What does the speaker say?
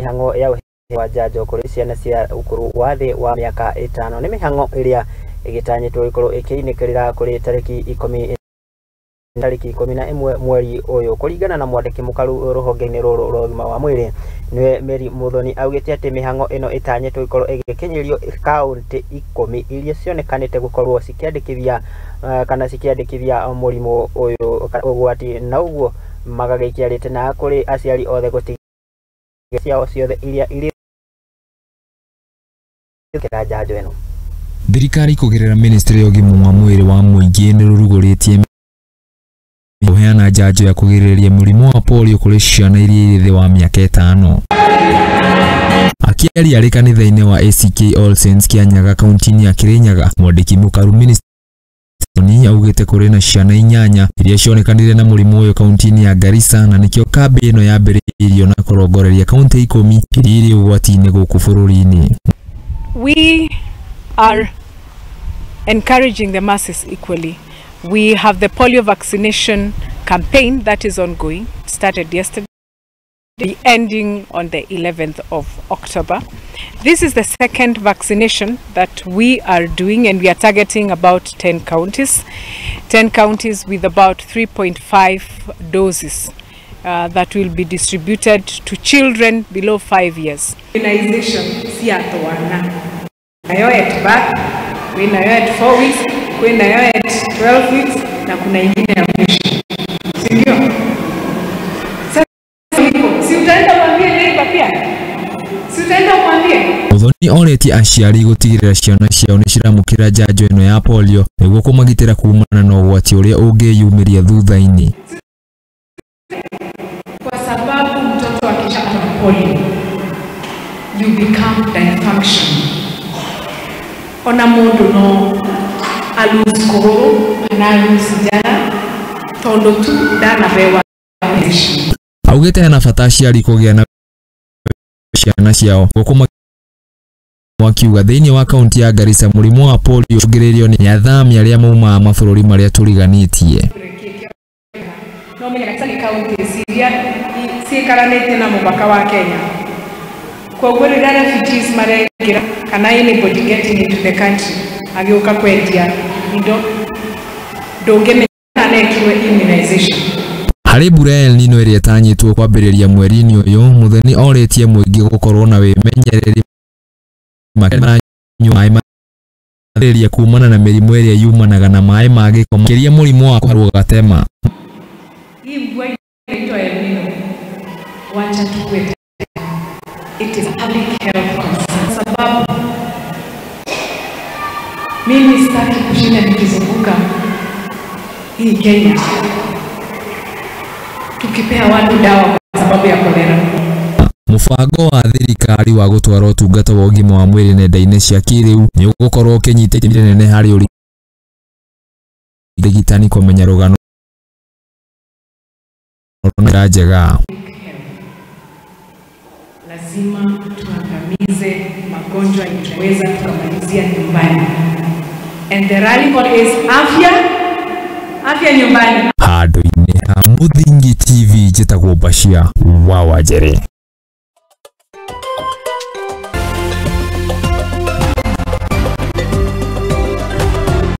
mĩhang'o ya wa njanjo kũrĩ ciana cia ũkũrũ wa thĩ wa mĩaka 5. Nĩ mĩhang'o ĩrĩa ĩgĩtanyĩtwo ĩkorwo ĩkĩinĩkĩrĩra kũrĩ tarĩki 11 mweri ũyũ. Kũringana na mwandĩki mũkaru rũhonge-inĩ rũrũ rwa ũgima wa mwĩrĩ nĩwe Mary Muthoni, augĩte atĩ mĩhang'o ĩno ĩtanyĩtwo ĩkorwo ĩgĩkinyĩrio kaunti 10 iria cionekanĩte gũkorwo cikĩandĩkithia kana cikĩandĩkithia mũrimũ ũyũ ũgwati, na ũguo magagĩikia rĩtana kũrĩ aciari othe gũtigĩrĩra ciao ciothe iria irĩ njanjo ĩno. Thirikari kũgerera ministry ya ũgima wa mwĩrĩ wa mũingĩ nĩ rũrugũrĩtie kũheana njanjo ya kũgirĩrĩria mũrimũ wa polio kũrĩ ciana iria irĩ thĩ wa mĩaka 5. Akĩaria arĩ kanitha-inĩ wa ACK All Saints Kianyaga kaunti-inĩ ya Kirinyaga, mwandĩki mũkaru ministry augĩte kũrĩ na ciana 8 iria cionekanire na mũrimũ ũyũ kaunti-inĩ ya Garissa, na nĩkĩo kambĩ ĩno yambĩrĩirio na kũrongoreria kaunti 10 iria irĩ ũgwati-inĩ gũkũ bũrũri-inĩ. We are encouraging the masses equally. We have the polio vaccination campaign that is ongoing. It started yesterday, ending on the 11th of October. This is the second vaccination that we are doing, and we are targeting about 10 counties. 10 counties with about 3.5 doses that will be distributed to children below 5 years. Immunization si atoana. Nayo at birth, nayo at 4 weeks, nayo at 12 weeks, na kuna ingine ya mwisho. Si ndio? Sasa si utaenda mwambie neighbor pia? Si utaenda mwambie? Muthoni oretie aciari gũtigĩrĩra ciana ciao nĩ ciramũkĩra njanjo ĩno ya polio nĩguo kũmagitĩra kumana na ũgwati ũrĩa ũngĩyumĩria thutha-inĩ. Kwa sababu mtoto akishapata polio, you become dysfunctional. Ona mundu no aluse kũgũrũ kana aluse njara tondu tu ndanahewa. Augĩte hena bata aciari kũgĩa na ciana ciao gũkũ akiuga thĩinĩ wa kaunti ya Garissa mũrimũ wa polio ũcũngĩrĩirio nĩ athami arĩa maumaga mabũrũri marĩa tũriganĩtie. No menya Garissa nĩ kaunti ciria ciikaranĩtie na mũhaka wa Kenya, koguo rĩrĩa refugees maraingĩra kana anybody getting into the country agĩũka kwendia indo ndũngĩmenya kana ekirwe immunization. Harĩ mbura ya El Nino ĩrĩa ĩtanyĩtwo kwambĩrĩria mweri-inĩ ũyũ, Muthoni orĩtie mũingĩ gũkorwo na wĩmenyereri makĩria maĩ marĩria kumana na mĩrimũ ĩrĩa yumanaga na maĩ ma gĩko makĩria mũrimũ wa kũharwo gatema. Hii mvua inaitwa El Nino, wacha tukue, it is public health concern. Sababu mimi sitaki kushinda nikizunguka hii Kenya tukipea watu dawa kwa sababu ya kolera. Mũbango wa thirikari wa gũtwara ũtungata wa ũgima wa mwĩrĩ nenda-inĩ cia kĩrĩu nĩ ũgũkorwo ũkĩnyita itemi rĩnene harĩ ũrigitani kũmenya rũgano na njega. Lazima tuangamize magonjwa tunaweza tukamalizia nyumbani. And the rally call is afya, afya nyumbani. Handũ-inĩ ha Mũthingi TV njĩtagwo Bashir wa Wanjere.